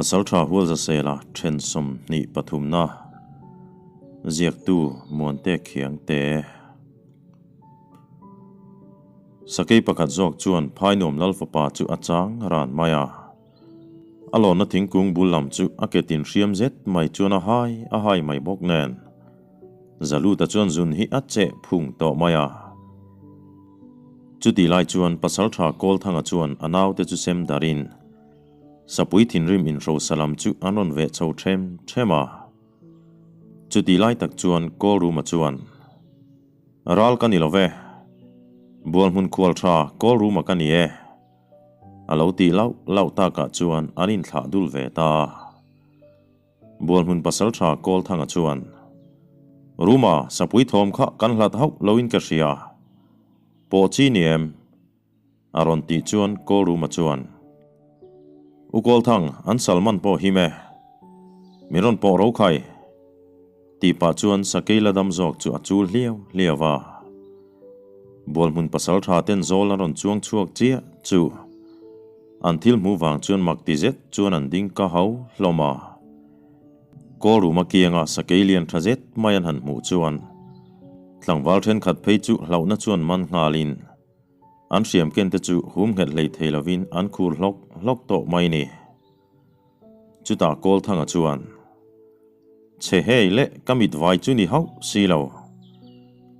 Pasaltha Hualzasela then 23 na ziaktu Muante Khiangte. Sakei pakhat zawk chuan Phainuam Lalfapa chu a chang ran mai a. A lawnna thingkung bul lam chu a ke tin hriam zet mai chuan a hai a hai mai bawk nen. Zaluta chuan zun hi a cheh phung tawh mai a. Chutih lai chuan Pasaltha Kawlthanga chuan a naute chu sem darin Sapui thinrim inhrosa lam chu an rawn veh chho them them a. Chutih lai tak chuan Kawlruma chuan, Ral ka ni lo ve. Bualhmun khual tha Kawlruma ka ni e. A lo tih lauh lauh takah chuan an inthlah dul ve ta. Bualhmun pasaltha Kawlthanga chuan, Ruma, sapui thawm kha kan hlat hauh loin ka hria. Pawh chi ni em? A rawn tih chuan Kawlruma chuan, U Kawlthang, an Salman pawh him e. Min rawn pawh ro khai. Tih pah chuan sakei la dam zawk chu a chul hliau hliau a. Bualhmun pasaltha ten zawl an rawn chuang chhuak chiah chu an thil hmuh vang chuan mak ti zet chuan an ding ka hau hlawm a. Kawlruma kianga sakei lian tha zet mai an han hmuh chuan tlangval thenkhat phei chu hlauhna chuan man nghalin an hriam ken te chu hum nghet hlei thei lovin an khur hlawk hlawk tawh mai ni. Chutah Kawlthanga chuan, Chhe hei le, ka mit vai chu ni hauh si lo.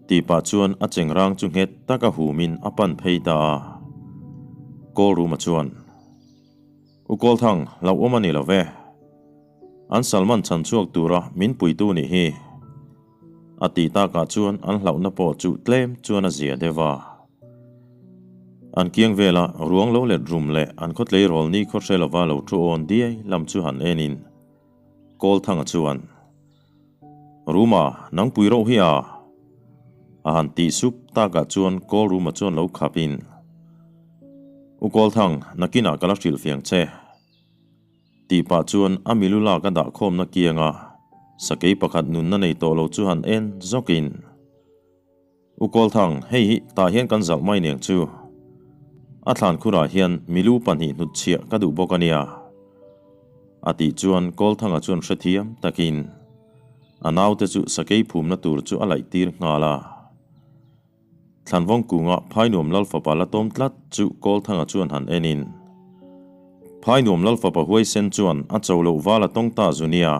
Tih pah chuan a chengrang chu nghet taka humin a pan phei ta a. Kawlruma chuan, U Kawlthang, hlauhawm a ni lo ve. An Salman chhan chhuak tura min puitu nih hi. A tih takah chuan an hlauhna pawh chu tlem chuan a zia deuh a. An kiang vela ruang lo let rum leh an khaw tleirawl ni khaw hre lova lo thu awn diai lam chu han enin Kawlthanga chuan, Ruma, nang pui roh hi a? A han tih sup takah chuan Kawlruma chuan lo khapin, U Kawlthang, nakinah ka la hrilhfiang che. Tih pah chuan a milu lak a dah khawmna kianga sakei pakhat nunna nei tawh lo chu han en zawkin, U Kawlthang, hei hi tah hian kan zalh mai niang chu. A thlan khurah hian milu pahnih hnut chhiah ka duh bawk a nia. A tih chuan Kawlthanga chuan hrethiam takin a naute chu sakei phumna tur chu a laih tir nghal a. Thlanvawng kunga Phainuam Lalfapa la tawm tlat chu Kawlthanga chuan han enin, Phainuam Lalfapa huaisen chuan a cho loh val a tawng ta zu nia.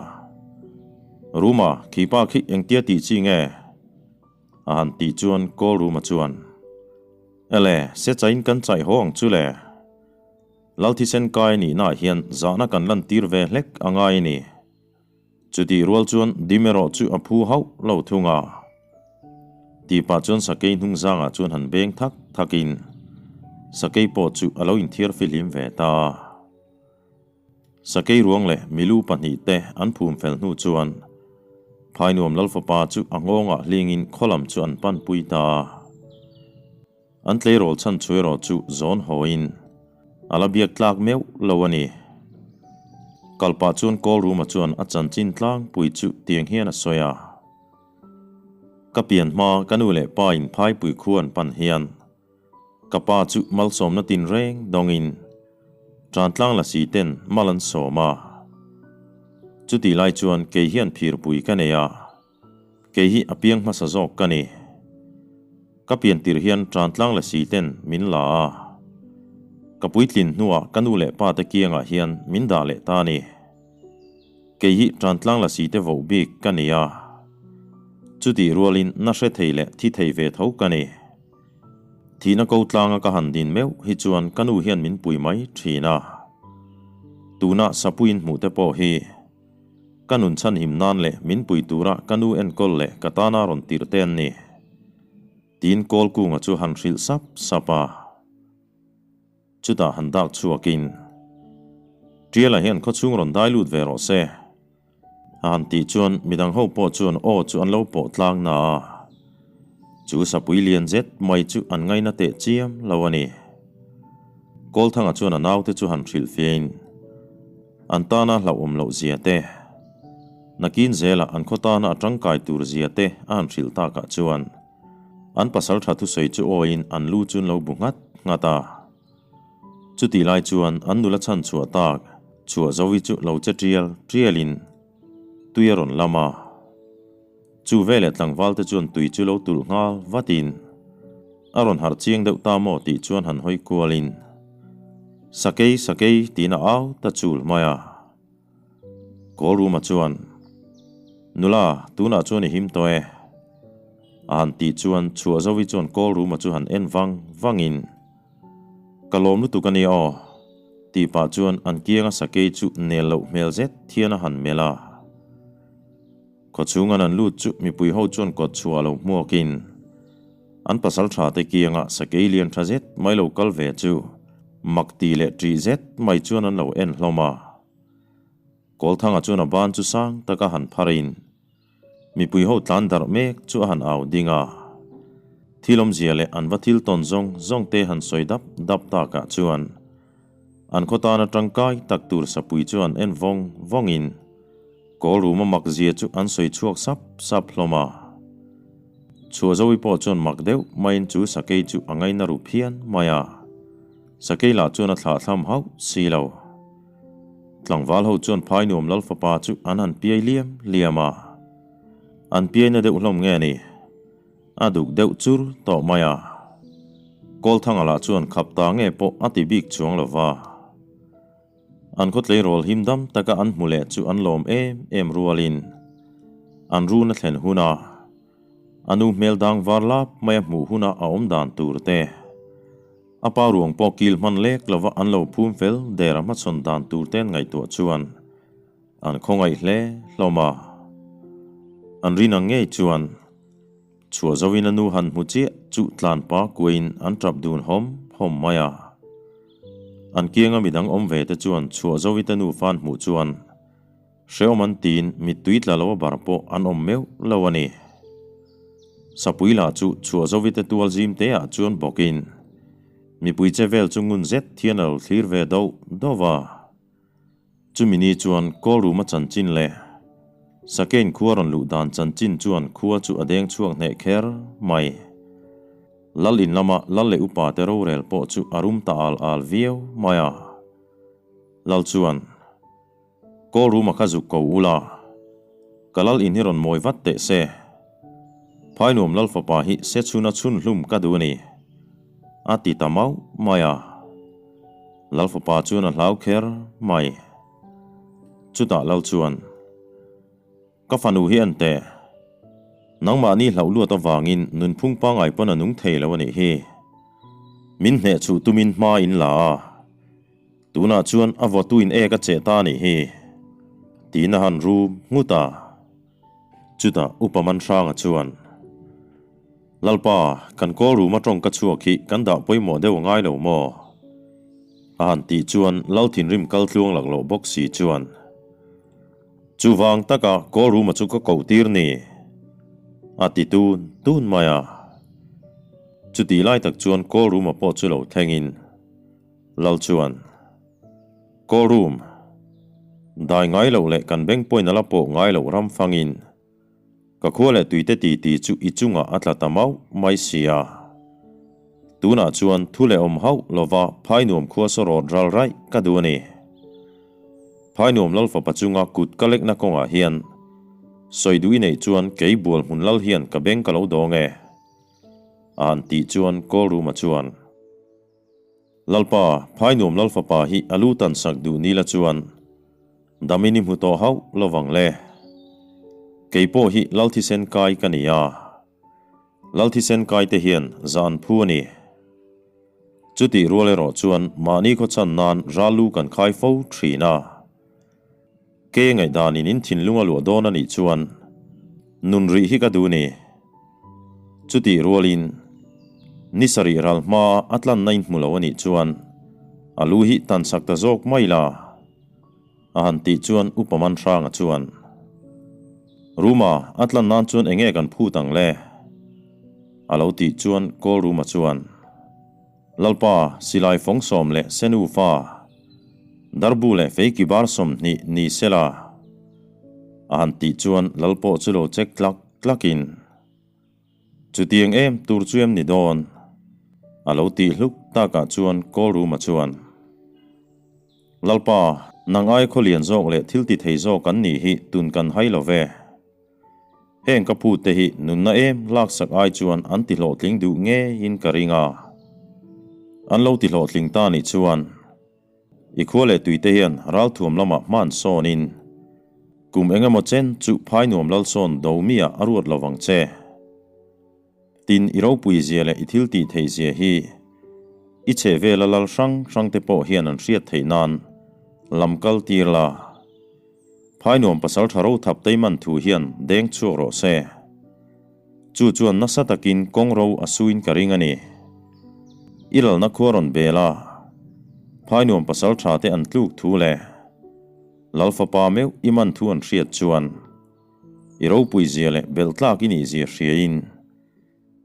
Ruma, khi pa khi engtia tih chi nge? A han tih chuan Kawlruma chuan, Ele, se chain kan chaih haw ang chu le. Lal thisen kai nihnaah hian zahna kan lantir ve hlek a ngai a ni. Chutih rual chuan dim erawh chu a phu hauh lo thung a. Tih pah chuan sakei hnung zangah chuan han beng thak thakin sakei pawh chu a lo inthiar fihlim ve ta a. Sakei ruang leh milu pahnih te an phum fel hnu chuan Phainuam Lalfapa chu a nghawngah hlingin khawlam chu an panpui ta a. An tleirawl chhan chu erawh chu zawn hawiin a la biak tlak meuh lo a ni. Kal pah chuan call room-a chuan a chanchin tlangpui chu tiang hian a sawi a, Ka pian hma ka nu leh pa in phaipui khu an pan hian ka pa chu malsawmna tinreng dawngin Tantlang lasi ten mal an sawm a. Chutih lai chuan kei hian phirpui ka nei a. Kei hi a piang hmasa zawk ka ni. Ka pian tir hian Tantlang lasi ten min la a. Ka puitlin hnuah ka nu leh pa te kiangah hian min dah leh ta a ni. Kei hi Tantlang lasi te voh bik ka ni a. Chutih rualin na hre thei leh thi thei ve tho ka ni. Thihna ko tlanga ka han din meuh hi chuan ka nu hian min pui mai thin a. Tuna sapuiin hmuh te pawh hi. Ka nun chhanhim nan leh min pui tura ka nu enkawl leh ka tana rawn tirh te an ni. Tiin Kawlkunga chu han hrilh sap sap a. Chutah han dak chhuakin, Ṭiala hian khawchhung rawn dai lut ve rawh se. A han tih chuan midang ho pawh chuan aw chu an lo pawh tlang na a. Chu sapui lian zet mai chu an ngaina teh chiam lo a ni. Kawlthanga chuan a naute chu han hrilh fiahin, An tana hlauhawm loh zia te, nakin zela an khaw tana a tangkai tur zia te a han hrilh takah chuan an pasal tha thusawi chu awiin an lu chu an lo bu nghat nghat a. Chutih lai chuan an nula chhan chhuah tak Chhuahzovi chu lo che tial tialin tui a rawn lam a. Chu veleh tlangval te chuan tui chu lo tulh nghal vatin a rawn harh chiang deuh ta maw tih chuan han hawi kualin Sakei sakei tiin a au ta chul mai a. Kawlruma chuan, Nula, tunah chuan i him tawh e. A han tih chuan Chhuahzovi chuan Kawlruma chu han en vang vangin, Ka lawm lutuk a nia aw, tih pah chuan an kianga sakei chu nel loh hmel zet thian a han melh a. Khawchhung an an lut chu mipui ho chuan kawt chhuah lo hmuakin an pasal tha te kianga sakei lian tha zet mai lo kal ve chu mak ti leh ṭih zet mai chuan an lo en hlawm a. Kawlthanga chuan a ban chu sang taka han pharin Mipui ho tlan darh mek chu a han au ding a. Thil awmzia leh an va thil tawn zawng zawng te han sawi dap dap takah chuan an khaw tana tangkai tak tur sapui chu an en vawng vawngin kawl ruma mak zia chu an sawi chhuak sap sap hlawm a. Chhuahzovi pawh chuan mak deuh maiin chu sakei chu a ngaina ru phian mai a. Sakei lah chuan a thlahthlam hauh si lo. Tlangval ho chuan phai nuam lal fapa chu an han piai liam liam a, an piaina deuh hlawm nge ni? A duk deuh chur tawh mai a. Kawlthanga lah chuan khap ta nge pawh a ti bik chuang lo va. An khaw tleirawl him dam taka an hmu leh chu an lawm em em rualin an run a thlen hun a, a nu hmel dang var lap mai a hmuh huna a awm dan tur te, A pa ruang pawh kil hman lek lova an lo phum fel der a hmachhawn dan tur te an ngaihtuah chuan an khawngaih hle hlawm a. An rin ang ngei chuan chhuah zoin a nu han hmu chiah chu tlan pa kuain an tap dun hawm hawm mai a. An kianga midang awm ve te chuan chhuah zoite nu fan hmuh chuan Hrehawm an tiin mittui tla lo a bar pawh an awm meuh lo a ni. Sapui lah chu chhuah zovite tual zim te ah chuan bawkin mipui che vel chu ngun zet thian a lo thlir ve doh doh a. Chumi ni chuan Kawlruma chanchin leh Sakein khua rawn luh dan chanchin chuan khua chu a deng chhuak hneh kher mai. Lal in lama lal leh upa te rorel pawh chu a rum ta al al viau mai a. Lal chuan. Kawlruma kha zuk ko ula, ka lal in hi rawn mawi vat teh se. Phainuam lal fapa hi se chhuna chhun hlum ka duh a ni, a ti ta mauh mai a. Lal fapa chuan a hlau kher mai. Chutah lal chuan, Ka fanu hi an teh. Nangmahni hlauh luat avangin nunphung pangngai pawn a nung thei lo a nih hi. Min hneh chhuh tumin hma in la a. Tunah chuan a vawtuin ek a cheh ta a nih hi, tiin a han rum nghut a. Chutah Upa Manhranga chuan, Lalpa, kan kawl ruma tawngka chhuak hi kan dah pawimawh deuh a ngai lo maw? A han tih chuan Lal thinrim kal tluang lak loh bawk si chuan, Chuvang taka kawl ruma chu ka koh tir ni, a ti tun tun mai a. Chutih lai tak chuan kawl ruma pawh chu lo thlengin Lal chuan, Kawl rum, dai ngai loh leh kan beng pawhin a la pawh ngai loh ram fangin ka khua leh tuite titi chu i chungah a tla ta mauh mai si a. Tunah chuan thu leh awm hauh lova Phainuam khua saw rawt ral raih ka duh a ni. Phainuam lal fapa chunga kut ka lekna kawngah hian sawi duh i neih chuan kei bual hmun lal hian ka beng ka lo dawng e, a han tih chuan Kawlruma chuan, Lalpa, Phainuam lal fapa hi a lu tan sak duh nila chuan damin i hmu tawh hauh lovang le. Kei pawh hi lal thisen kai ka ni a. Lal thisen kai te hian zan phu a ni. Chutih rual erawh chuan mahni khaw chan nan ral lu kan khai fo thin a. Ke ngaihdanin in thinlung a luah dawn a nih chuan nun rih hi ka duh ni. Chutih rualin ni sarih ral hma a tlanna in hmu lo a nih chuan a lu hi tan sak ta zawk mai la. A han tih chuan Upa Manhranga chuan, Ruma, a tlan nan chuan enge kan phut ang le? A lo tih chuan Kawlruma chuan, Lalpa, silai fawng sawm leh senu fa, darbu leh feiki bar 20 ni sela. A han tih chuan lal pawh chu lo check tlak tlakin, Chutiang em tur chu em ni dawn? A lo tih hluk takah chuan Kawlruma chuan, Lalpa! Nang ai khaw lian zawk leh thil ti thei zawk an nih hi tun kan hai lo ve. Heng ka phut te hi nunna em laksak ai chuan an ti hlawhtling duh ngeiin ka ring a. An lo ti hlawhtling ta nih chuan i khua leh tui te hian ralthuam lamah hman sawnin kum eng emaw chen chu phai nuam lalsawn do miah a ruat lovang che. Tin, i ropui zia leh i thil tih theih zia hi i chhe vela lal hrang hrang te pawh hian an hriat theih nan lam kal tir la. Phai nuam pasal tha ro thap tei man thu hian deng chhuak rawh se. Chu chuan nasa takin kawng ro a suin ka ring a ni. I lalna khua rawn bel a, phai nuam pasal tha te an tluk thu leh lal fapa meuh i man thu an hriat chuan I ropui zia leh belh tlak i nih zia hriain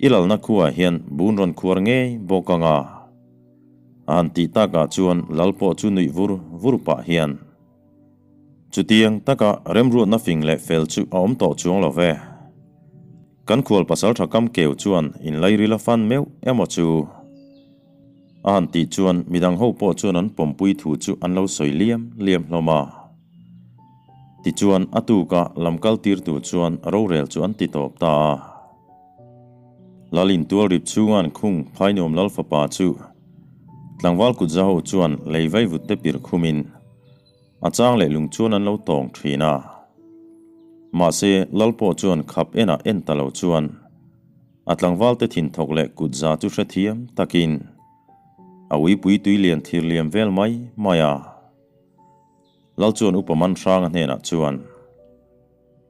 i lalna khuaah hian bun rawn khuar ngei bawk ang a. A han tih takah chuan lal pawh chu nuih vur vur pah hian chutiang taka remruatna fing leh fel chu a awm tawh chuang lo ve. Kan khual pasaltha kam keu chuan inlairil a fan meuh emaw chu a han tih chuan midang ho pawh chuan an pawmpui thu chu an lo sawi liam liam hlawm a. Tichuan, a tuka lam kal tirtu chuan rorel chu an ti tawp ta a. Lalin tual rip chhunga an khung Phainuam Lal fapa chu tlangval kut za ho chuan lei vaivut te pir khumin a chang leh lung chuan an lo tawng thin a. Mahse, Lal pawh chuan khap enah en ta lo chuan a tlangval te thinthawk leh kut za chu hrethiam takin a uipui tui lian thir liam vel mai mai a. Lal chuan Upa Man Hranga hnenah chuan,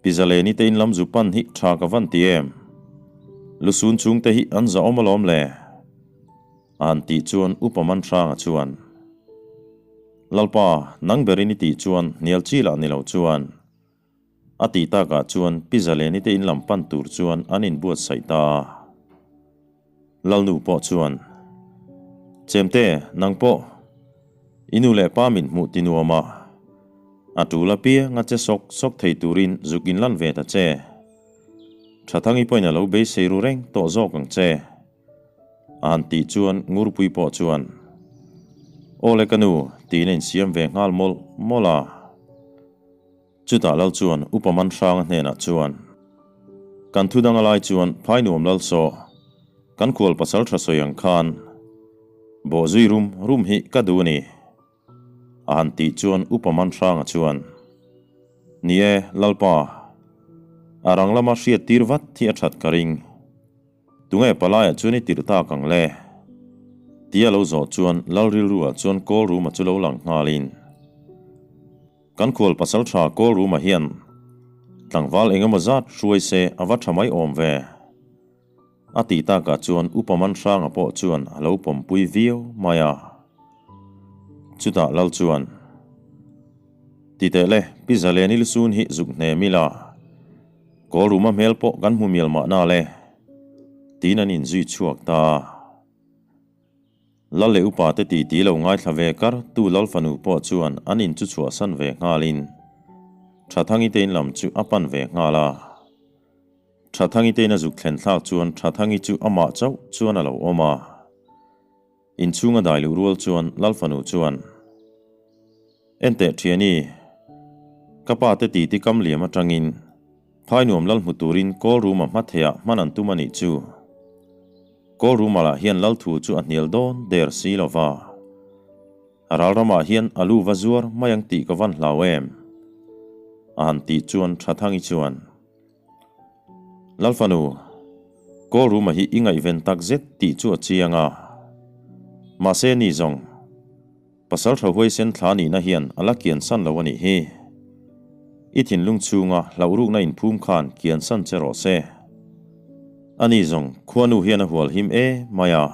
Pi Zaleni te in lam zu pan hi tha ka van ti em? Lusun chhungte hi an za awm alawm le? A han tih chuan Upa Man Hranga chuan, Lalpa, nang berin i tih chuan hnial chi lah ni lo chuan. A tih takah chuan Pi Zaleni te in lam pan tur chuan an inbuatsaih ta a. Lalnu pawh chuan, Chemte, nang pawh i nu leh pa min hmuh ti nuam a, a tul apiang a che sawk sawk thei turin zuk inlan ve ta che. Thathangi pawhin a lo beisei ru reng tawh zawk ang che. A han tih chuan Ngurpui pawh chuan, Aw le ka nu, tiin a insiam ve nghal mawlh mawlh a. Chutah Lal chuan Upa Manhranga hnenah chuan, Kan thu dang a lai chuan phai nuam Lal saw, kan khual pasal tha sawi ang khan bawhzui rum rum hi ka duh a ni, a han tih chuan Upa Manhranga chuan, Ni e, Lalpa, a rang lama hriat tir vat hi a that ka ring. Tunge palaiah chuan i tirh tak ang le? Tia lo zawh chuan Lal rilruah chuan kawl ruma chu lo lang nghalin, Kan khual pasal tha kawl ruma hian tlangval eng emaw zat hruai se a va tha mai awm ve? A tih takah chuan Upa Manhranga pawh chuan a lo pawmpui viau mai a. Chutah Lal chuan, Ti teh le, Pi Zaleni lusun hi zuk hnem ila, Kawl ruma hmel pawh kan hmu mial mahna le, tiin an inzui chhuak ta a. Lal leh upa te titi lo ngaithla ve kar tu Lal fanu pawh chuan an in chu chhuahsan ve nghalin Thathangi te in lam chu a pan ve nghal a. Thathangi te in a zuk thlen thlak chuan Thathangi chu amah chauh chuan a lo awm a. Inchhunga dai luh rual chuan Lal fanu chuan, Enteh thiani, ka pa te titi kam liam atangin phai nuam lal hmu turin kawl ruma hma theiah hman an tum a nih chu. Kawl ruma lah hian lal thu chu a hnial dawn der si lo va. A ral ramah hian a lu va zuar mai ang tih ka van hlau em? A han tih chuan Thathangi chuan, Lalfanu, Kawl ruma hi i ngaihven tak zet tih chu a chiang a. Mahse ni zawng, pasal tha huaisen thla nihna hian a la kian san lo a nih hi. I thinlung chhunga hlauhrukna inphum khan kian san che rawh se. Ani zawng, khuanu hian a hual him e mai a.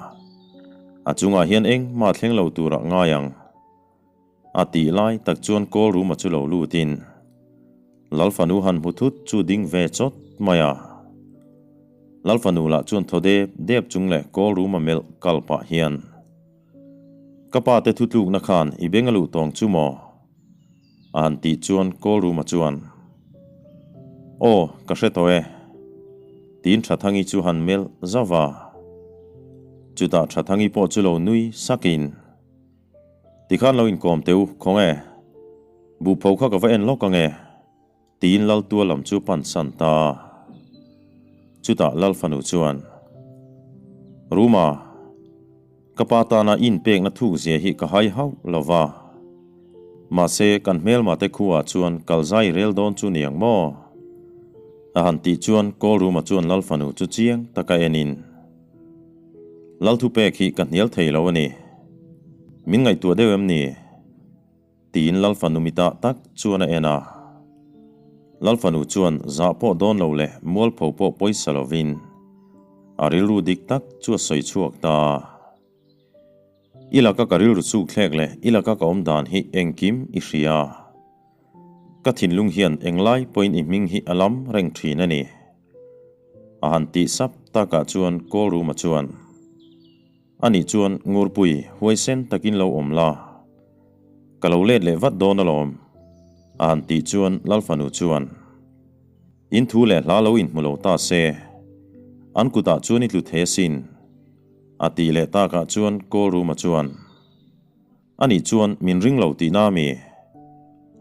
A chungah hian engmah thleng lo turah ngai ang. A tih lai tak chuan kawl ruma chu lo lutin Lalfanu han hmu thut chu ding ve chawt mai a. Lalfanu lah chuan thaw dep dep chung leh kawl ruma melh kal pah hian, Ka pa te thutlukna khan i beng a luh tawng chu maw? A han tih chuan kawl ruma chuan, Aw, ka hre tawh e. Tiin Thathangi chu han melh zauh a. Chutah Thathangi pawh chu lo nui sakin, Tikhan lo inkawm teh u, khawnge? Buhpho kha ka va en lawk ange, tiin Lal tual lam chu pan san ta a. Chutah Lal fanu chuan, Ruma, ka pa tana i inpekna thuk zia hi ka hai hauh lo va. Mahse, kan hmelma te khuaah chuan kal zai rel dawn chu ni ang maw? A han tih chuan Kawlruma chuan Lal fanu chu chiang taka enin, Lal thupek hi ka hnial thei lo a ni. Min ngaihtuah deuh em ni? Tiin Lal fanu mitah tak chuan a en a. Lal fanu chuan zah pawh dawn lo leh mualpho pawh pawisa lovin a rilru dik tak chu a sawi chhuak ta a. I laka ka rilru chuk thlek leh i laka ka awm dan hi engkim i hria. Ka thinlung hian englai pawhin i hming hi a lam reng thin a ni. A han tih sap takah chuan Kawlruma chuan, Anih chuan Ngurpui huaisen takin lo awm la, ka lo let leh vat dawn alawm, a han tih chuan Lalfanu chuan, In thu leh hla lo inhmu lo ta se, an kutah chuan i tlu thei asin, a tih leh takah chuan Kawlruma chuan, Anih chuan min ring lo tihna ami?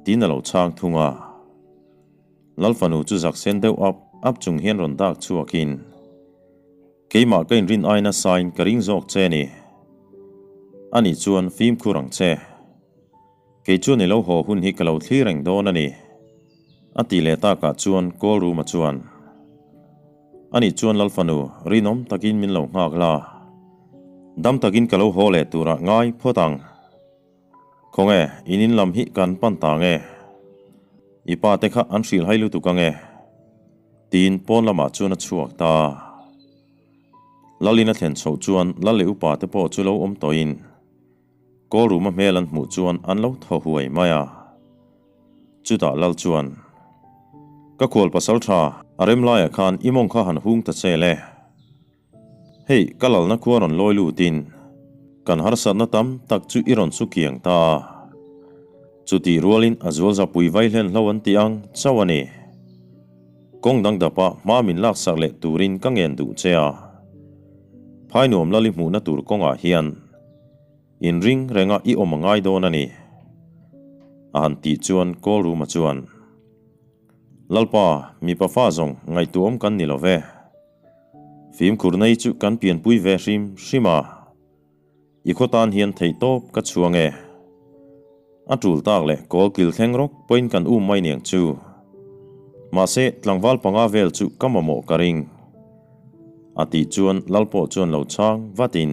Tiin a lo chhang thung a. Lal fanu chu zak sen deuh ap ap chung hian rawn dak chhuakin, Keimah ka inrin ai nasain ka ring zawk che ni. Anih chuan fimkhur ang che. Kei chuan i lo haw hun hi ka lo thlir reng dawn a ni. A tih leh takah chuan Kawlruma chuan, Anih chuan Lal fanu, rinawm takin min lo nghak la. Dam takin ka lo haw leh turah ngai phawt ang. Khawnge, in in lam hi kan pan ta nge? I pa te kha an hrilh hai lutuk ange? Tiin pawn lamah chuan a chhuak ta. Lalin a thlen chhoh chuan Lal leh upa te pawh chu lo awm tawhin Kawlruma hmel an hmuh chuan an lo thaw huai mai a. Chutah Lal chuan, Ka khual pasal tha, a rem laiah khan i mawng kha han hung ta che le. Hei, ka lalna khua rawn lawi lutin kan harsatna tam tak chu i rawn chu kiang ta a. Chutih rualin a zual zapui vai hlen hlo an tih ang chauh a ni. Kawng dang dapa hma min laksak leh turin ka ngen duh che a. Phai nuam lali hmuhna tur kawngah hian inring renga i awm a ngai dawn a ni, a han tih chuan Kawlruma chuan, Lalpa, mipa fa zawng ngaihtuahawm kan ni lo ve. Fimkhur nei chu kan pianpui ve hrim hrim a, i khaw tan hian theihtawp ka chhuang e. A tul tak leh kawl kil thleng rawk pawhin kan um mai niang chu. Mahse, tlangval panga vel chu ka mamawh ka ring. A tih chuan Lal pawh chuan lo chhang vatin.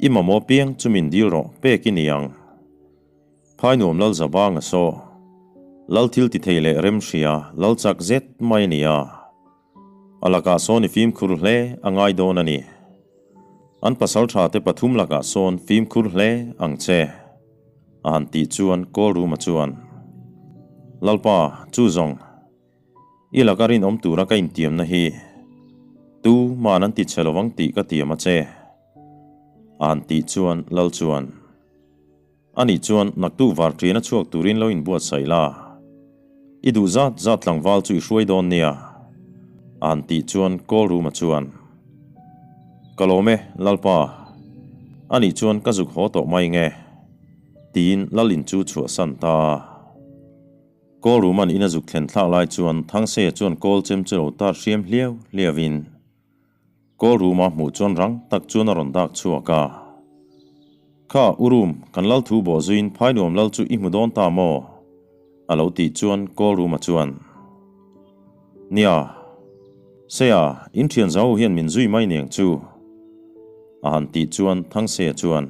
I mamawh piang chu min dil rawh pek i ni ang. Phai nuam lal za bang a saw. Lal thil ti thei leh rem hria lal chak zet mai a ni a. A lakah sawn i fimkhur hle a ngai dawn a ni. An pasal tha te pathum lakah sawn fimkhur hle ang che. A han tih chuan Kawlruma chuan, Lalpa, chu zawng. I laka rinawm tura ka intiamna hi tu man an ti che lovang tih ka tiam a che. A han tih chuan Lal chuan, Anih chuan naktuk varṭian a chhuak turin lo inbuatsaih la. I duh zat zat tlangval chu i hruai dawn nia. A han tih chuan Kawlruma chuan, Ka lawm e, Lalpa. Anih chuan ka zuk haw tawh mai nge. Tiin Lal in chu chhuahsan ta. Kawlruman in a zuk thlen thlak lai chuan Thangseia chuan kawl chem chu lo tar hriam hliau hliau in Kawlruma hmuh chuan rang tak chuan a rawn dak chhuak a. Kha u Rum, kan lal thu bawh zuiin phai nuam lal chu i hmu dawn ta maw? a lo tih chuan Kawlruma chuan, Nia, Seia, in thian zau hian min zui mai niang chu, a han tih chuan Thangseia chuan,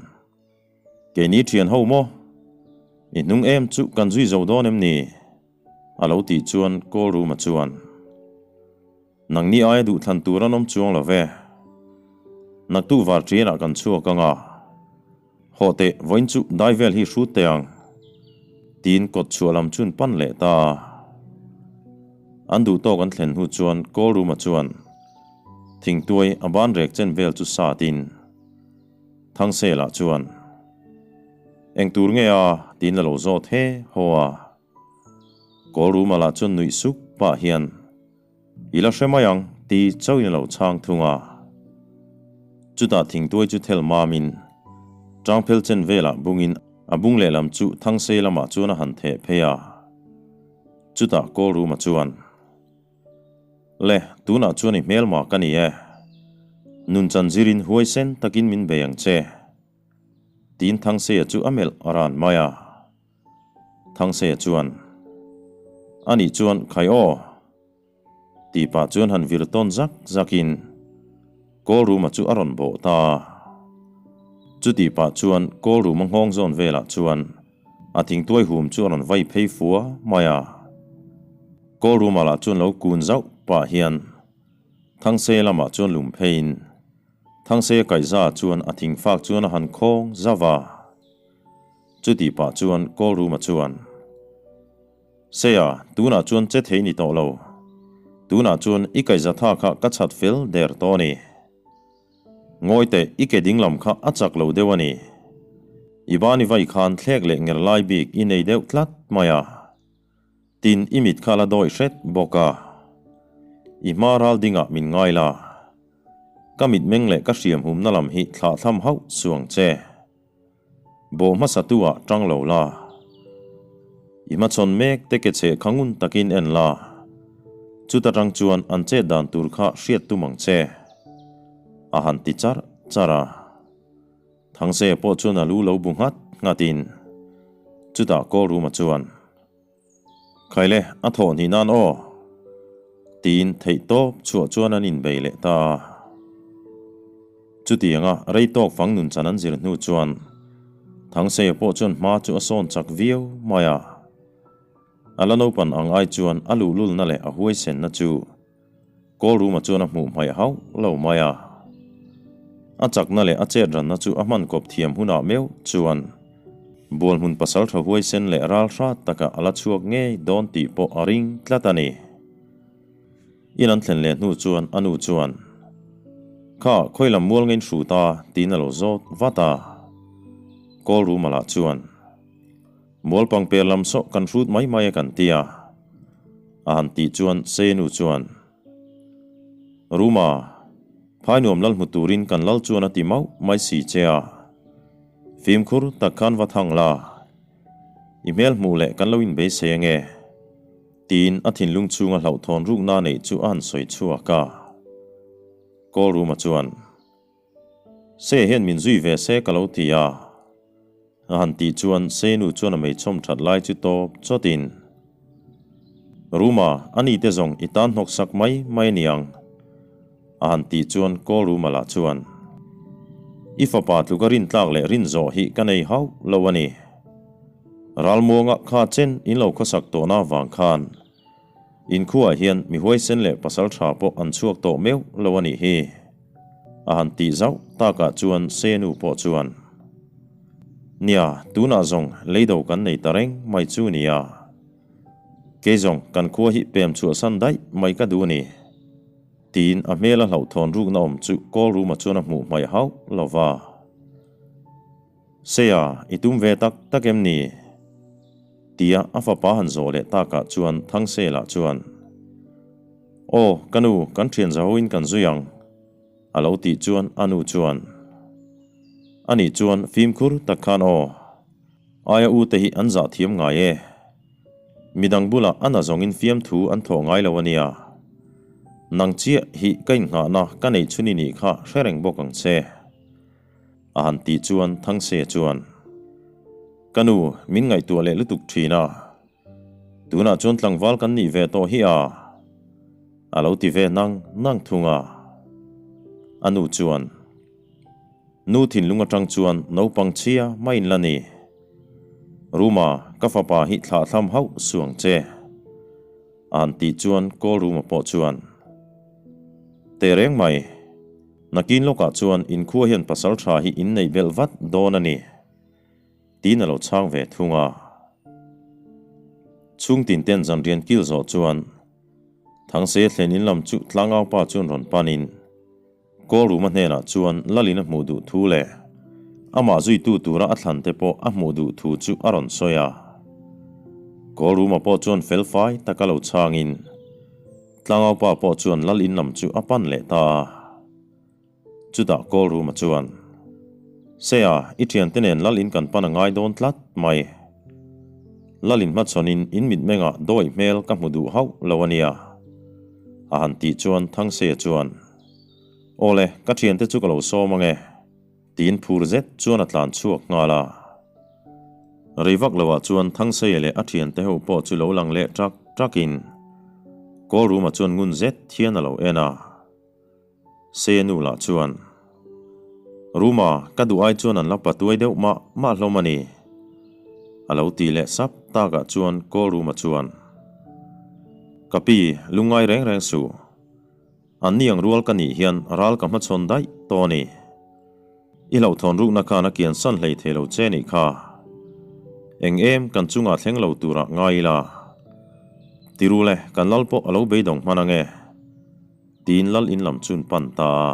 Keini thian ho maw? I hnung em chu kan zui zo dawn em ni? A lo tih chuan Kawlruma chuan, Nangni aia duhthlan tur an awm chuang lo ve. Naktuk var ṭianah kan chhuak ang a, hawh teh vawiin chu dai vel hi hrut teh ang, tiin kawt chhuah lam chun pan leh ta a. An duh tawk an thlen hnu chuan Kawlruma chuan thingtuai a ban rek chen vel chu satin, Thangsela chuan, Eng tur nge a? tiin a lo zawt he haw a. Kawlruma lah chuan nuih sup pah hian, I la hre mai ang, ti chauhin a lo chhang thung a. Chutah thingtuai chu thel mamin, Tangphel chen velah bungin. A bung lehlam chu Thangsei lamah chuan a han theh phei a. Chutah Kawlruma chuan, Le, tunah chuan i hmelma ka ni e. Nunchan zirin huaisen takin min bei ang che. Tiin Thangseia chu a melh a ran mai a. Thangseia chuan, Anih chuan khai aw. Tih pah chuan han vir tawn zak zakin Kawlruma chu a rawn bawh ta a. Chutih pah chuan Kawlruma nghawng zawn velah chuan a thingtuai hum chu a rawn vai phei fua mai a. Kawlruma lah chuan lo kun zauh pah hian Thangse lamah chuan lum pheiin Thangse kaihza chuan a thingfak chuan a han khawng zauh a. Chutih pah chuan Kawlruma chuan. Seia, tunah chuan che thei ni tawh lo. Tunah chuan i kaihzatha kha ka chhat fel der tawh a ni. Ngawi teh, i ke dinglam kha a chak lo deuh a ni. I bani vai khan thlek leh nger lai bik i nei deuh tlat mai a. Tin, i mit kha la dawi hret bawk a. I hma ral dingah min ngai la. Ka mitmeng leh ka hriam humna lam hi thlahthlam hauh suang che. Bawh hmasa tu ah tang lo la. I hmachhawn mek te ke cheh kha ngun takin en la. Chuta tang chuan an chet dan tur kha hriat tum ang che. A han ti char char a. Thangse pawh chuan a lu lo bu nghat nghat in chutah Kawlruma chuan. Khaile, a thawh hnih nan aw! Tiin theih tawp chhuah chuan an inbei leh ta a. Chutianga rei tawk fang nun chan an zir hnu chuan Thangseia pawh chuan hma chu a sawn chak viau mai a. A la naupan ang ai chuan a luhlulna leh a huaisenna chu Kawlruma chuan a hmuh hmaih hauh lo mai a. A chakna leh a chet ranna chu a hman kawp thiam hunah meuh chuan Bualhmun pasaltha huaisen leh ral hrat takah a la chhuak ngei dawn tih pawh a ring tlat a ni. In an thlen leh hnu chuan a nu chuan, Kha, khawi lam mual ngein hru ta? tiin a lo zawt vat a. Kawlruma lah chuan, Mual pangper lam sawh kan hrut mai mai a kan ti a, a han tih chuan Senu chuan, Ruma, phai nuam lal hmu turin kan lal chuan a ti mauh mai si che a, fimkhur tak khan va thang la, i hmel hmuh leh kan lo inbeisei ange, tiin a thinlung chhunga hlauhthawn rukna neih chu a han sawi chhuak a. Kawlruma chuan. Se hian min zui ve se ka lo ti a. A han tih chuan Se nu chuan a meichhawm that lai chu tawp chawtin, Ruma, a ni te zawng i tan hnawk sak mai mai a niang. A han tih chuan Kawl Ruma lah chuan, I fapa tluka rin tlak leh rin zawh hi ka nei hauh lo a ni. Ralmuanga kha chen in lo khawsak tawhna vang khan Inkhuaah hian mi huaisen leh pasal tha pawh an chhuak tawh meuh lo a nih hi. A han tih zauh takah chuan Senu pawh chuan, Nia, tunah zawng leido kan nei ta reng mai chu nia. Kei zawng kan khua hi pem chhuahsan daih mai ka duh a ni. Tiin a hmela hlauhthawn rukna awm chu Kawlruma chuan a hmuh hmaih hauh lo va. Seia, i tum ve tak tak em ni? Tia a fapa han zawh leh takah chuan Thangsela chuan, Aw, ka nu, kan thian zahoin kan zui ang, a lo tih chuan a nu chuan, Anih chuan fimkhur tak khan aw, aia u te hi an zah thiam ngai e. Midang bulah a na zawngin fiamthu an thawh ngai lo a nia. Nang chiah hi ka innghahna ka neih chhun i nih kha hre reng bawk ang che. A han tih chuan Thangse chuan, Ka nu, min ngaihtuah leh lutuk thin a. Tunah chuan tlangval kan nih ve tawh hi a. A lo ti ve nang nang thung a. A nu chuan, Nu thinlung atang chuan naupang chhia maiin la ni. Ruma, ka fapa hi thlahthlam hauh suang che. A han tih chuan Kawl Ruma pawh chuan, Teh reng mai. Nakin lawkah chuan inkhua hian pasal tha hi in neih belh vat dawn a ni, tiin a lo chhang ve thung a. Chhung tin ten zanrian kil zawh chuan Thangse thlen in lam chu tlangaupa chuan rawn panin Kawlruma hnenah chuan Lalin a hmuh duh thu leh amah zuitu tura a thlan te pawh a hmuh duh thu chu a rawn sawi a. Kawlruma pawh chuan felfai taka lo chhangin Tlangaupa pawh chuan lal in lam chu a pan leh ta a. Chutah Kawlruma chuan, Seia, i thiante nen lal in kan pan a ngai dawn tlat mai. Lal in hmachhawnin in mitmengah dawi hmel ka hmu duh hauh lo a nia, a han tih chuan Thangseia chuan, Awle, ka thiante chu ka lo sawm ange, tiin phur zet chuan a tlan chhuak nghal a. Rei vak loah chuan Thangseia leh a thiante ho pawh chu lo lang leh ṭak ṭakin Kawlruma chuan ngun zet hian a lo en a. Seia nu lah chuan, Ruma, ka duh ai chuan an la patuai deuh mah mah hlawm a ni, a lo ti leh sap takah chuan Kawlruma chuan, Ka pi, lungngai reng reng suh. An ni ang rual ka nih hian ral ka hmachhawn daih tawh a ni. I hlauhthawn rukna khan a kian san hlei thei lo che nih kha. Eng em kan chungah thleng lo turah ngai ila. Ti ru le, kan lal pawh a lo beidawng hman ange. Tiin lal in lam chun pan ta a.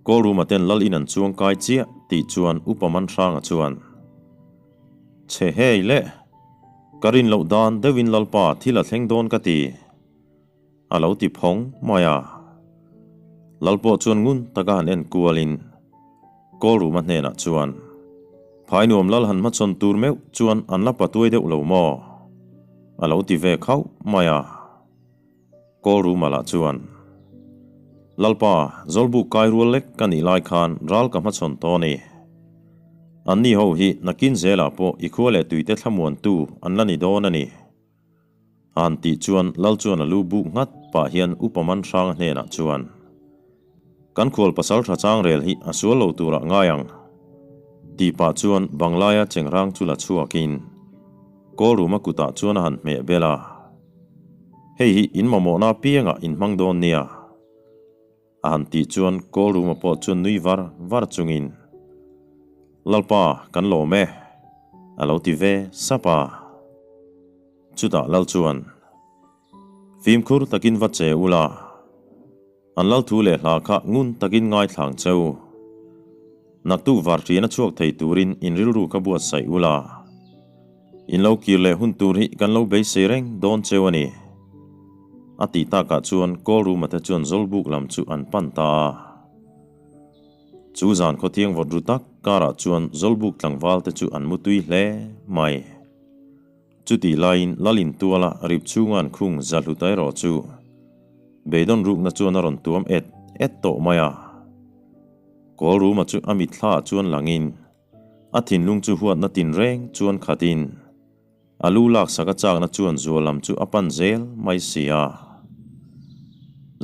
Kawlruma ten lal in an chuang kai chiah tih chuan Upa Manhranga chuan, Chhe hei le, ka rin loh dan deuhin Lalpa thil a thleng dawn ka ti. A lo ti phawng mai a. Lal pawh chuan ngun taka han en kualin Kawlruma hnenah chuan, Phai nuam lal han hmachhawn tur meuh chuan an la patuai deuh lo maw? A lo ti ve khauh mai a. Kawlruma lah chuan, Lalpa, Zawlbuk kai rual lek ka nih lai khan ral ka hmachhawn tawh a ni. Anni ho hi nakin zelah pawh i khua leh tuite thlamuantu an la ni dawn a ni. An tih chuan Lal chuan a lu buk nghat pah hian Upa Manhranga hnenah chuan, Kan khual pasal tha chang rel hi a sual lo turah ngai ang, tih pah chuan Banglaia chengrang chu la chhuakin Kawlruma kutah chuan a han hmeh bel a, Hei hi in mamawhna apiangah in hmang dawn nia. A han tih chuan Kawlruma pawh chuan nui var var chungin, Lalpa, kan lawm e, a lo ti ve sap a. Chutah Lal chuan, Fimkhur takin va che ula, an lal thu leh hla kha ngun takin ngaithlang che u. Naktuk varṭian a chhuak thei turin in rilru ka buatsaih ula, in lo kir leh hun tur hi kan lo beisei reng dawn cheu a ni. A tih takah chuan Kawlruma te chuan Zawlbuk lam chu an pan ta a. Chu zan khawthiang vawt ru tak karah chuan Zawlbuk tlangval te chu an mutui hle mai. Chutih laiin Lalin tuala rip chhunga an khung Zahluta erawh chu beidawn rukna chuan a rawn tuam et et tawh mai a. Kawlruma chu a mitthla ah chuan langin a thinlung chu huatna tinreng chuan khatin a lu laksak a chakna chuan zual lam chu a pan zel mai si a.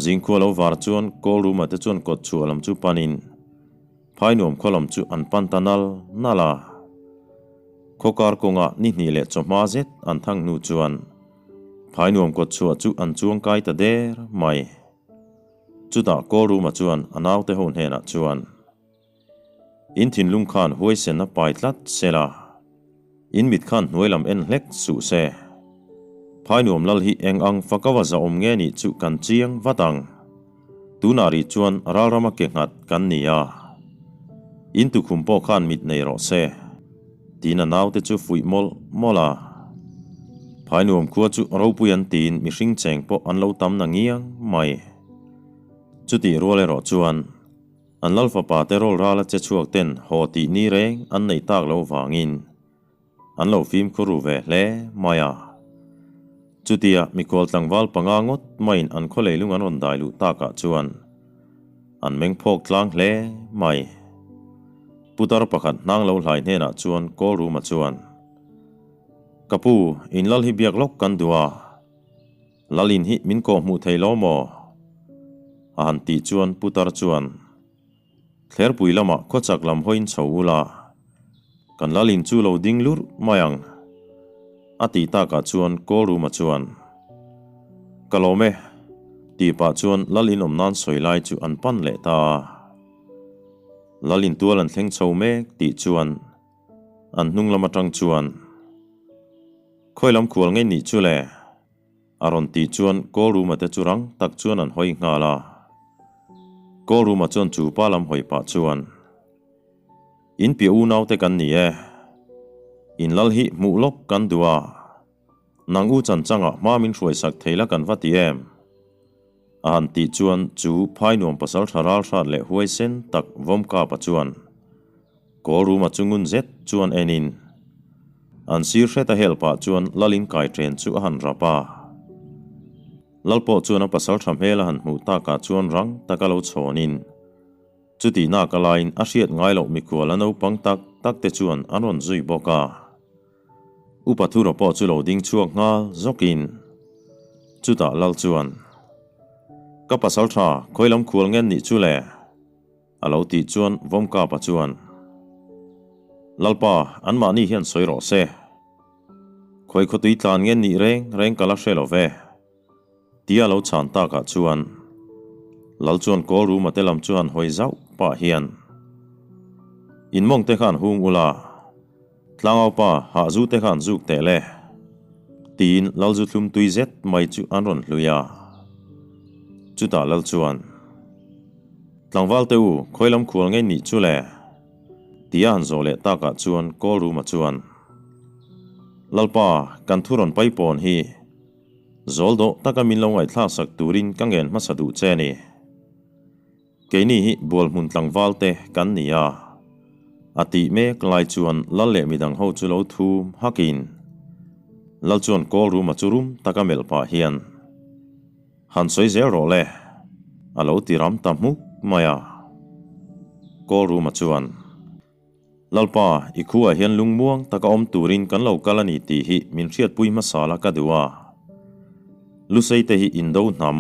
Zingkhua lo var chuan Kawlruma te chuan kawt chhuah lam chu panin Phai nuam khaw lam chu an pan ta nal nal a. Khawkar kawngah ni hnih leh chawhma zet an thang hnu chuan phai nuam kawt chhuah chu an chuang kai ta der mai. Chutah Kawlruma chuan a naute ho hnenah chuan, In thinlung khan huaisen a pai tlat se la, in mit khan hnuai lam en hlek suh se. Phai nuam lal hi eng ang fakawa zahawm nge nih chu kan chiang vat ang. Tunah rih chuan ralrama ke nghat kan ni a, in tukhum pawh khan mit nei rawh se, tiin a naute chu fuih mawlh mawlh a. Phai nuam khua chu ropui an tiin mihring cheng pawh an lo tam na ngiang mai. Chutih rual erawh chuan an lal fapa te rawl rala che chhuak ten haw tih ni reng an neih tak loh vangin An lo fimkhur ru ve hle mai a. Chutia mikhual tlangval panga ngawt maiin an khaw leilung an rawn dai luh takah chuan an meng phawk tlang hle mai. Putar pakhat hnang lo hlai hnenah chuan Kawlruma chuan, Ka pu, in lal hi biak lawk kan duh a, Lalin hi min kawh hmuh thei lo maw? A han tih chuan putar chuan, Thlerpui lamah khawchak lam hawiin chho ula, kan lalin chu lo ding lurh mai ang, a tih takah chuan Kawlruma chuan, Ka lawm e, tih pah chuan lalin awm nan sawi lai chu an pan leh ta a. Lalin tual an thleng chho mek tih chuan an hnung lam atang chuan, Khawi lam khual ngei nih chu le? A rawn tih chuan Kawlruma te chu rang tak chuan an hawi nghal a. Kawlruma chuan chu pa lam hawi pah chuan, In piah unaute kan ni e. In lal hi hmuh lawk kan duh a. Nang u chan changah hma min hruaisak thei la kan va ti em? A han tih chuan chu phai nuam pasal tha ral hrat leh huaisen tak Vawmkapa chuan. Kawlruma chu ngun zet chuan enin an sir hret a hel pah chuan Lalin kai ṭen chu a han rap a. Lal pawh chuan a pasal ṭha hmel a han hmuh takah chuan rang taka lo chhawnin chutih nak a laiin a hriat ngai loh mikhual a naupang tak tak te chuan an rawn zui bawk a. Upa Thura pawh chu lo ding chhuak nghal zawkin chutah Lal chuan, Ka pasal ṭha khawi lam khual ngen nih chu le? A lo tih chuan Vawmkapa chuan, Lalpa, anmahni hian sawi rawh se. Khawi khawtui tlan nge nih reng reng ka la hre lo ve. Tia lo chhan takah chuan Lal chuan Kawlruma te lam chu han hawi zauh pah hian, In mawng te khan hung ula, Tlangaupa hahzu te khan zuk teh le. Tiin Lal zu thlum tui zet mai chu an rawn hlui a. Chutah Lal chuan, Tlangval te u, khawi lam khual ngei nih chu le? Tia han zawh leh takah chuan Kawlruma chuan, Lalpa, kan thu rawn paipawn hi zawl dawh taka min lo ngaihthlak sak turin ka ngen hmasa duh che ni. Keini hi Bualhmun tlangval te kan ni a. A tih mek lai chuan Lal leh midang ho chu lo thum hakin Lal chuan Kawlruma chu rum taka melh pah hian, Han sawi zel rawh le, a lo ti ram ta hmuk mai a. Kawlruma chuan, Lalpa, i khuaah hian lungmuang taka awm turin kan lo kal a ni tih hi min hriatpui hmasa la ka duh a. Lusei te hi Indo hnam,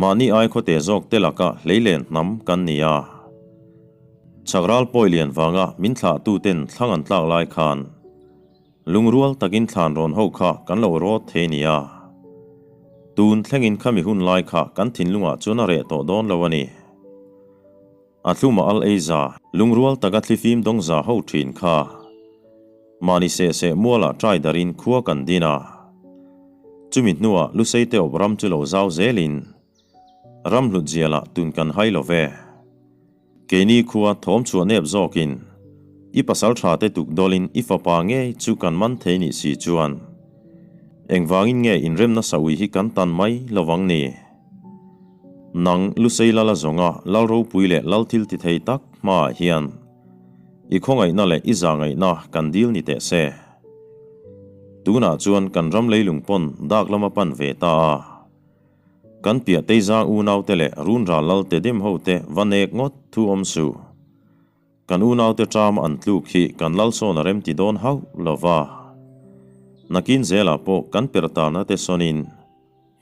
mahni ai khawte zawk te laka hleilen hnam kan ni a. Chakral pawi lian vanga min thlahtuten thlang an tlak lai khan, Lungrual takin thlan rawn ho kha kan lo rawt thei nia. Tun thlengin khami hun lai kha kan thinlungah chuan a reh tawh dawn lo a ni. A thluma al ei za, lungrual taka thlifim dawng za ho thin kha. Mahni seh seh mualah trai darin khua kan din a. Chumi hnuah Lusei te awp ram chu lo zau zelin ram hlut zialah tun kan hai lo ve. Keini khua thawm chhuah nep zawkin i pasal tha te tuk dawlin i fapa ngei chu kan man thei nih si chuan engvangin nge inremna saui hi kan tan mai lovang ni? Nang Lusei Lala zawnga Lal ropui leh Lal thil ti thei tak hmaah hian i khawngaihna leh i zahngaihna kan dil ni teh se. Tunah chuan kan ram leilung pawn dak lama pan ve ta a. Kan piah Teizang unaute leh Runral Lalte dem hote va nek ngawt thu awm suh. Kan unaute ṭam an tluk hi kan lal sawn a remti dawn hauh lo va. Nakin zelah pawh kan perhtarna te sawnin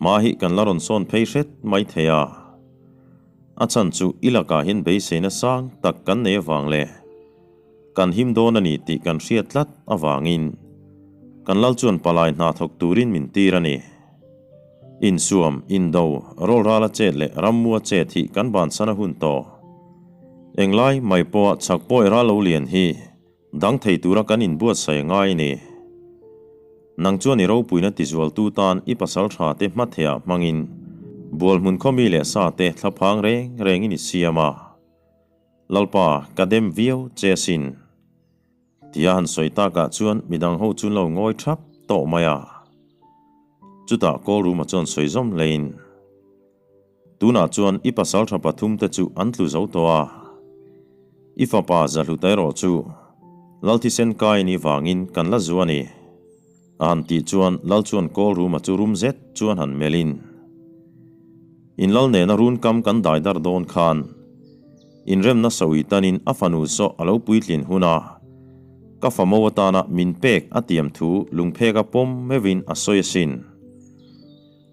hma hi kan la rawn sawn phei hret mai thei a. A chhan chu i lakah hian beiseina sang tak kan nei avang leh kan him dawn a ni tih kan hriat tlat avangin kan lal chuan palai hna thawk turin min tir a ni. Insuam, indo, rawlrala chet leh rammua chet hi kan bansan a hun tawh. Englai mai pawha chhak pawi ral lo lian hi dang thei tura kan inbuatsaih a ngai a ni. Nang chuan i ropuina tizualtu tan i pasal tha te hmathehah hmangin bualhmun khawmi leh sa te thlaphang reng rengin i siam a. Lalpa, ka dem viau che asin. Tia han sawi takah chuan midang ho chu lo ngawi thap tawh mai a. Chutah Kawlruma chuan sawi zawm hlein, Tunah chuan i pasal tha pathum te chu an tlu zo tawh a. I fapa Zahluta erawh chu Lalthisen kai ni vangin kan la zu a ni. A han tih chuan Lal chuan Kawlruma chu rum zet chuan han melhin, In Lal nena run kam kan dai dar dawn khan inremna sawi tanin a fanu saw a lo puitlin huna ka famo atana min pek a tiam thu lungpheka pawm meuhin a sawi asin.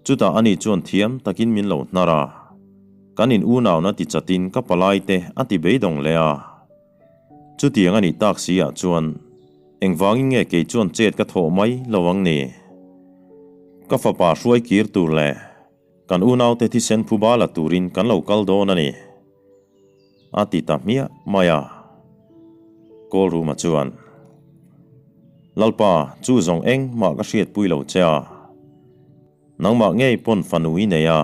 Chutah ani chuan thiam takin min lo hnar a, kan in unauna ti chatin ka palai te a ti beidawng leh a. Chutiang a nih tak si ah chuan engvangin nge kei chuan chet ka thawh mai lo ang ni? Ka fapa hruai kir tur leh kan unaute thisen phuba la turin kan lo kal dawn a ni, a ti ta hmiah mai a. Kawlruma chuan, Lalpa, chu zawng engmah ka hriatpui lo che a. Nangmah ngei pawn fanu i nei a.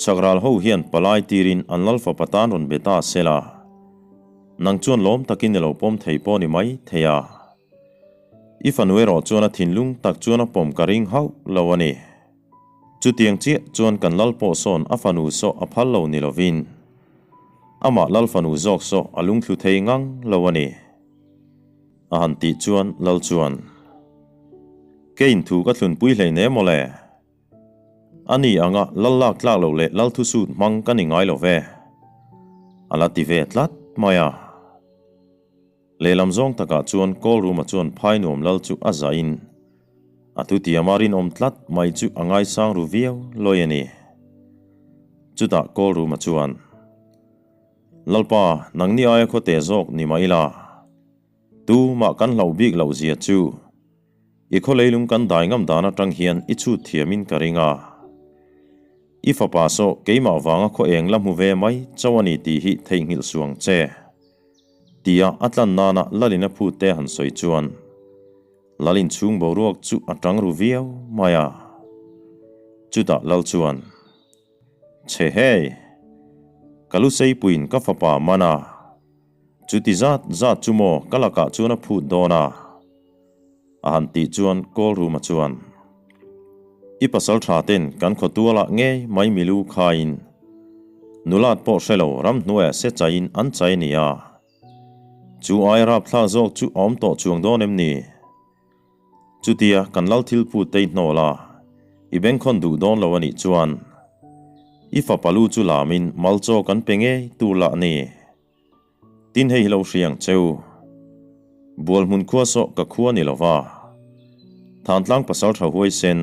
Chakral ho hian palai tirin an lal fapa tan rawn be ta se la. Nang chuan lawm takin i lo pawm thei pawh ni mai thei a. I fanu erawh chuan a thinlung tak chuan a pawm ka ring hauh lo a ni. Chutiang chiah chuan kan lal pawh sawn a fanu saw a phal lo ni lovin. Amah Lal fanu zawk saw a lungthlu thei ngang lo a ni. A han tih chuan Lal chuan, Keiin thu ka thlunpui hleinem maw le? A ni anga Lal lak tlak loh leh Lal thusut hmang ka ni ngai lo ve. A la ti ve tlat mai a. Lehlam zawng takah chuan Kawlruma chuan Phainuam Lal chu a zahin a thutiama rinawm tlat mai chu a ngaisang ru viau lawi a ni. Chutah Kawlruma chuan, Lalpa, nangni aia khawte zawk ni mah ila, tumah kan hlauh bik loh zia chu i khaw leilung kan dai ngam dan atang hian i chhut thiamin ka ring a. I fapa saw keimah vanga khaw eng la hmu ve mai chauh a ni tih hi theihnghilh suang che. Tia a tlan nana Lalin a phut te han sawi chuan Lalin chhung boruak chu a tang ru viau mai a. Chutah Lal chuan, Che hei! Ka lu seipuiin ka fapa man a, chuti zat zat chu maw ka lakah chuan a phut dawn a? A han tih chuan Kawlruma chuan, I pasal tha ten kan khawtualah ngei mai milu khaiin nulat pawh hre lo ramhnuaiah se chaiin an chai a ni a, chu ai rapthlak zawk chu a awm tawh chuang dawn em ni? Chutia kan lal thil phut te i hnawl a, i bengkhawn duh dawn lo a nih chuan i fapa lu chu lamin malchaw kan pe ngei tur lah a ni. Tin hei hi lo hria ang cheu. Bual hmun khua sawh ka khua ni lova. Thantlang pasal tha huaisen,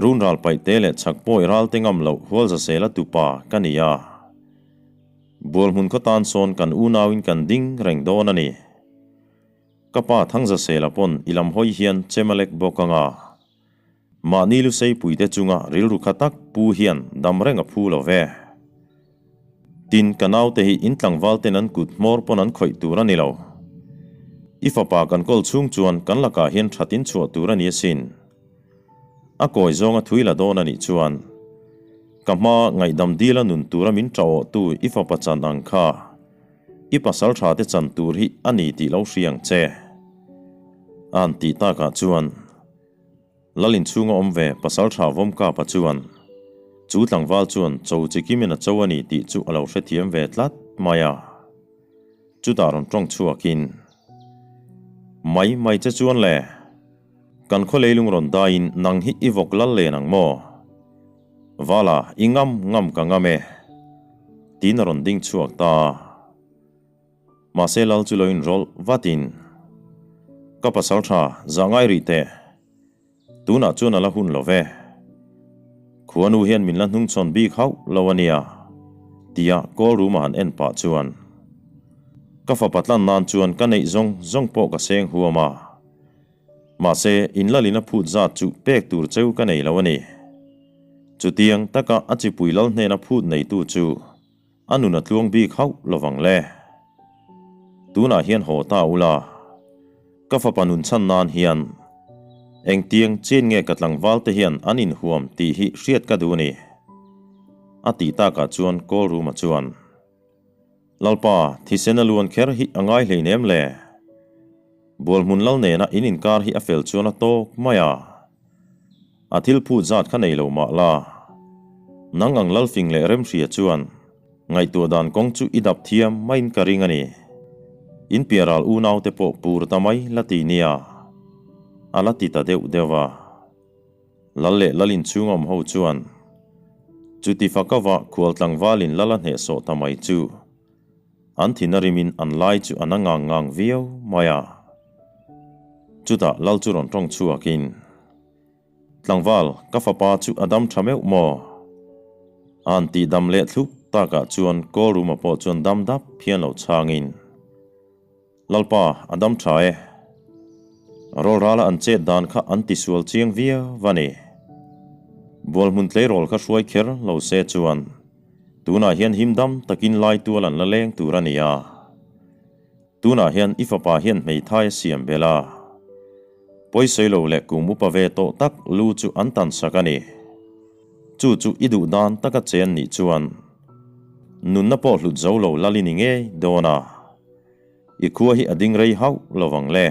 run ral paih te leh chhak pawi ral te ngam loh hual za sela tupa ka ni a. Bual hmun khaw tan sawn kan unauin kan ding reng dawn a ni. Ka pa Thangzasela pawn i lam hawi hian chemalek bawk anga. Mahni Luseipuite chunga rilru kha tak pu hian dam reng a phu lo ve. Tin, ka naute hi in tlangval ten an kut hmawr pawn an khawih tur a ni lo. I fapa kan kawl chhung chuan kan lakah hian that in chhuah tur a ni asin. A kawi zawnga thui la dawn a nih chuan ka hma ngaihdam dila nun tura min ṭah-awhtu i fapa chan ang kha i pasal ṭha te chan tur hi a ni tih lo hria ang che. A han tih takah chuan. Lal inchhunga awm ve pasal tha Vawmkapa chuan chu tlangval chuan cho chi kimin a cho a ni tih chu a lo hrethiam ve tlat mai a. Chutah rawn tawng chhuakin, Mai mai che chuan le, kan khaw leilung rawn daiin nang hi i vawk lal len ang maw? Vala, i ngam ngam ka ngam e, tiin a rawn ding chhuak ta a. Mahse lal chu lo inrawlh vatin, Ka pasal tha, zah ngai rih teh. Tunah chuan a la hun lo ve. Khuanu hian min la hnungchhawn bik hauh lo a nia, tia call room a han en pah chuan, Ka fapa tlan nan chuan ka neih zawng zawng pawh ka seng huam a. Mahse, in lalin a phut zat chu pek tur cheu ka nei lo a ni. Chutiang taka a chipui lal hnena phut neitu chu, A nun a tluang bik hauh lovang le. Tunah hian haw ta ula, ka fapa nun chhan nan hian engtiang chen nge ka tlangval te hian an inhuam tih hi hriat ka duh a ni. A tih takah chuan Kawlruma chuan, Lalpa, thisen a luan kher hi a ngai hleinem le. Bualhmun lal nena in inkar hi a fel chuan a tawk mai a. A thil phut zat kha nei lo mah la, nang ang Lalfing leh Remhria chuan ngaihtuah dan kawng chu i dap thiam maiin ka ring a ni. In piah ral unaute pawh pur ta mai la ti nia, a la ti ta deuh deuh a. Lal leh Lal inchhung awm ho chuan chuti fakava khual tlangvalin Lal a hnehsawh ta mai chu an thin a rimin an lai chu a na ngang ngang viau mai a. Chutah Lal chu rawn tawng chhuakin, Tlangval, ka fapa chu a dam tha meuh maw? A han tih dam leh thlup takah chuan Kawlruma pawh chuan dam dap hian lo chhangin, Lalpa, a dam tha e. Rawlrala an chet dan kha an tisual chiang viau a ni. Bualhmun tleirawl kha hruai kher lo se chuan tunah hian him dam takin lai tual an la leng tur a ni a. Tunah hian i fapa hian hmeithai a siam belh a, pawisawi lo leh kum upa ve tawh tak lu chu an tan sak a ni. Chu chu i duh dan taka chen nih chuan nunna pawh hlut zo lo lal i ni ngei dawn a, i khua hi a ding rei hauh lo vang le,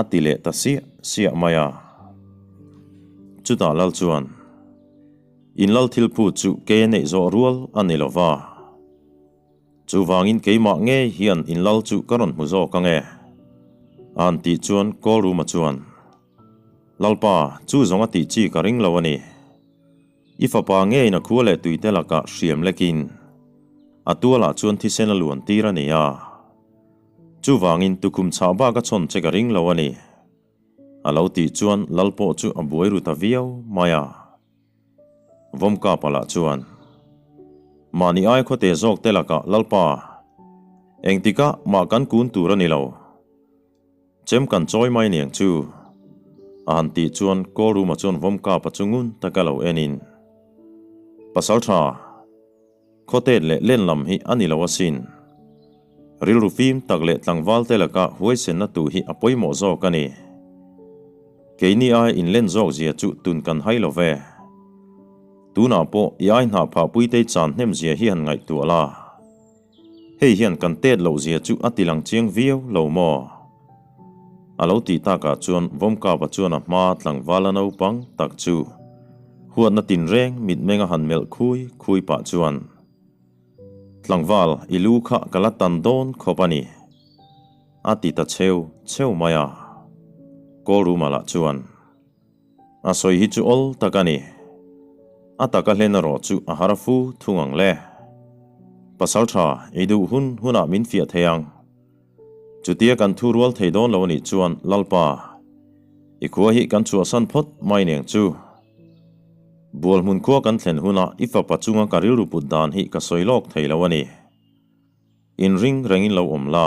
a ti leh ta siah siah mai a. Chutah lal chuan, In lal thil phut chu ke neih zawh rual a ni lo va. Chuvangin keimah ngei hian in lal chu ka rawn hmu zawk ang e. A han tih chuan Kawlruma chuan, Lalpa, chu zawng a tih chi ka ring lo a ni. I fapa ngeiin a khua leh tuite lakah hriam lekin a tualah chuan thisen a luan tir a ni a. Chuvangin tukhum chhah bak a chhawn che ka ring lo a ni. A lo tih chuan lal pawh chu a buai ru ta viau mai a. Vawmkapa lah chuan, Mahni ai khawte zawk te lakah Lalpa, engtikah mah kan kun tur a ni lo. Chem kan chawi mai niang chu. A han tih chuan Kawlruma chuan Vawmkapa chu ngun taka lo enin, Pasaltha, Khawtet leh len lam hi a ni lo asin. Rilru fim tak leh tlangval te laka huaisenna tu hi a pawimawh zawk a ni. Keini ai inlen zawk zia chu tun kan hai lo ve. Tunah pawh i ai hnah phah puitei chan hnem zia hi han ngaihtuah la. Hei hian kan tet loh zia chu a tilang chiang viau lo maw? A lo tih takah chuan Vawmkapa chuan a hma tlangvala naupang tak chu huatna tinreng mitmeng a han melh khui khui pah chuan, Tlangval, i lu kha ka la tan dawn khawp a ni, a ti ta cheu cheu mai a. Kawlruma lah chuan, A sawi hi chu awl tak a ni. A taka hlen erawh chu a har fu thung ang le. Pasaltha, i duh hun hunah min fiah thei ang. Chutia kan thu rual thei dawn lo a nih chuan Lalpa, i khua hi kan chhuahsan phawt mai neng chu. Bual hmun khua kan thlen hunah i fapa chunga ka rilru put dan hi ka sawi lawk thei lo a ni. Inring rengin lo awm la.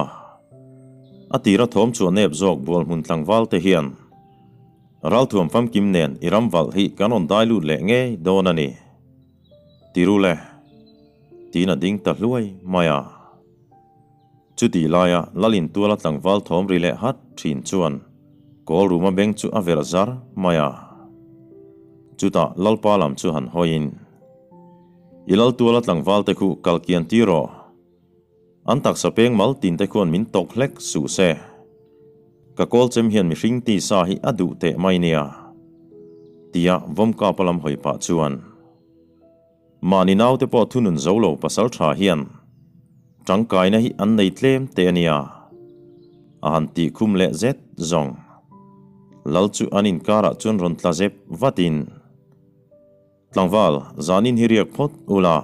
A tira thawm chhuah nep zawk bual hmun tlangval te hian ralthuam famkim nen i ram valh hi kan rawn dai lut leh ngei dawn a ni. Ti ru le. Tiin a ding ta hluai mai a. Chutih laia Lalin tuala tlangval thawm ri leh hat thin chuan Kawlruma beng chu a verh zar mai a. Chutah Lalpa lam chu han hawiin, I lal tuala tlangval te khu kal kian tir rawh. An taksa peng mal tin te khuan min tawk hlek suh se. Ka kawlchem hian mihring tisa hi a duh teh mai nia, tia Vawmkapa lam hawi pah chuan. Mahni naute pawh thunun zo lo pasal tha hian tangkaina hi an nei tlem teh a nia, a han tih khum leh zet zawng. Lal chu an inkarah chuan rawn tla zep vatin, Tlangval, zanin hi riak phawt ula,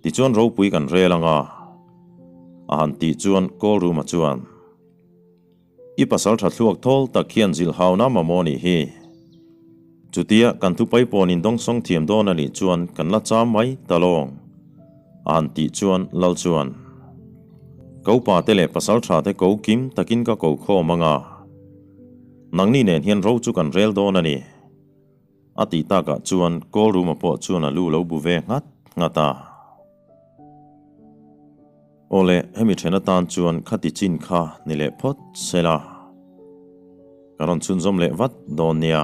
tichuan ropui kan rel anga, a han tih chuan Kawlruma chuan, I pasal tha thluak thawl tak hian zilh hauna mamawh nih hi. Chutia kan thupai pawn in dawngsawng thiam dawn a nih chuan kan la cham mai ta lawng, a han tih chuan Lal chuan, Ko pa te leh pasal tha te ko kim takin ka ko khawm anga, nangni nen hian ro chu kan rel dawn a ni. A tih takah chuan Kawlruma pawh chuan a lu lo bu ve nghat nghat a. Awle, hemi then atan chuan khati chin kha ni leh phawt se la. Ka rawn chhunzawm leh vat dawn nia.